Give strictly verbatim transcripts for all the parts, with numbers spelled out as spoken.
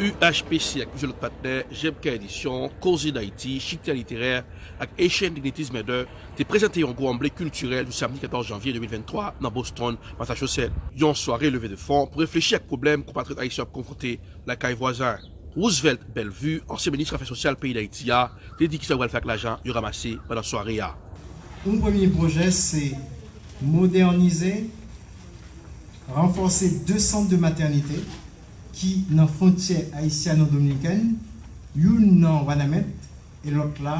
U H P C ak plizyè lòt patnè, J M K Edisyon, Koze Dayiti, Chiktay Literè ak Haitian Dignities Matter te prezante yon gwo anble kiltirèl jou samdi katòz janvye de mil venntwa nan Boston, Massachusetts. Yon sware leve de fon pou reflechi ak pwoblèm konpatriyòt ayisyen ap konfwonte lakay vwazen. Roosevelt Bellevue, ansyen minis afè sosyal peyi Dayiti a, te di kisa yo pral fè ak lajan yo ranmase pandan sware a. Un premye pwojè se modènize, ranfòse de sant de matènite ki nan fwontyè ayisyano-dominikèn, youn nan Wanament e lòt la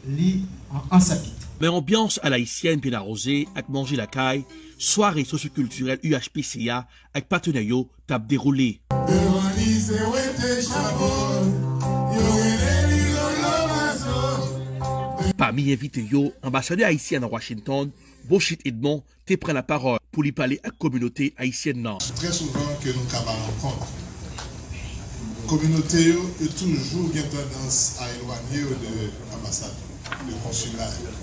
li an Ansapit. Men anbyans alayisyèn byen awoze ak manje lakay, sware sosyokiltirèl U H P C a ak patnè yo t ap dewoule. Pami envite yo, anbasadè ayisyen an nan Washington, Beauchit Edmond, te pran lapawòl pou li pale ak kominote ayisyèn nan. Trè souvan ke nou ka ba rankont, kominote yo, yo toujou gen tandans a elwanye yo de anbasad, de konsila yo.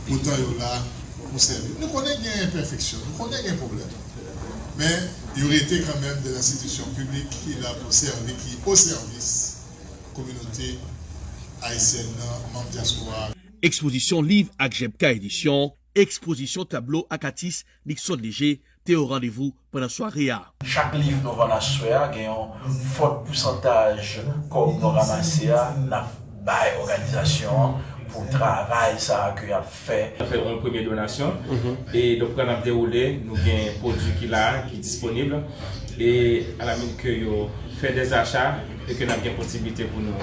Poutan yo la pou sèvi. Nou konnen gen enpèfeksyon, nou konnen gen pwoblèm. Men, yo rete kanmenm de enstitisyon piblik ki la pou sèvi, ki o sèvis kominote ayisyèn nan, manm dyaspora. Ekspozisyon liv ak J M K Edisyon, ekspozisyon tablo ak atis Nixon Léger te o randevou pandan sware a. Chak liv nou vann aswè a gen yon fòt pousantaj kòb nou ranmase a n ap bay òganizasyon an pou travay sa a ke y ap fè. Fè yon premye donasyon e donk pandan n ap dewoule nou gen pwodui ki la ki disponib e alamin ke yo fè dèzacha e ke n ap gen posiblite pou nou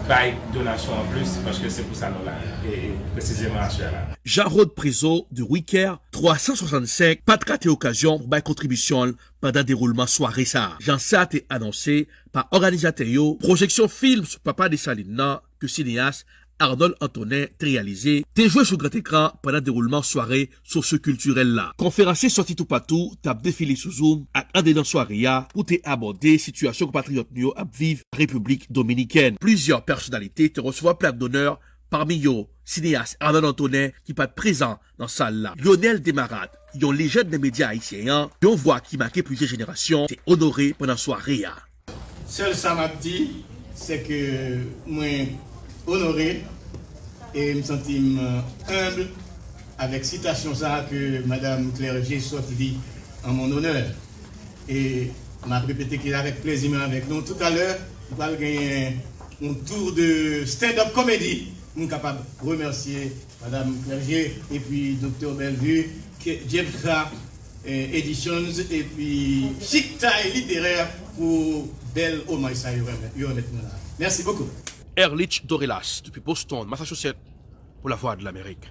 bay donasyon anplis paske se pou sa nou la e presizeman aswè a la. Jarod Prezo de Wiker twa san swasannsenk pa t rate okazyon pou bay kontribisyon l pandan dewoulman sware sa a. Jan sa te anonse pa òganizatè yo, pwojeksyon fim sou papa Desalin nan ke sineyas Arnold Antonin te reyalize te jwe sou gran ekran pandan dewoulman sware sosyokiltirèl la. Konferansye sòti toupatou t ap defile sou Zoom ak andedan sware a pou te abòde sitiyasyon konpatriyòt nou yo ap viv Repiblik Dominikèn. Plizyè pèsonalite te resevwa plak donè pami yo sineyas Arnold Antonin ki pa t prezan nan sal la. Lyonel Desmarest, yon lejand nan medya ayisyen an, yon vwa ki make plizyè jenerasyon, te onore pandan sware a. Sèl sa m ap di, se ke mwen onore e m santi m enb avèk sitasyon sa a ke Madanm Clergé sot li an mon onè. E m ap repete ke avèk plezi m avèk nou. Toutalè, nou pral genyen yon tour de stand-up comedy pou m kapab remèsye Madanm Clergé epi Doktè Bellevue, J M K Editions epi Chiktay Literè pou bèl omaj sa yo remèt mwen la. Mèsi bokou. Erlich Dorelas depi Boston, Massachusetts, pou Lavwadlamerik.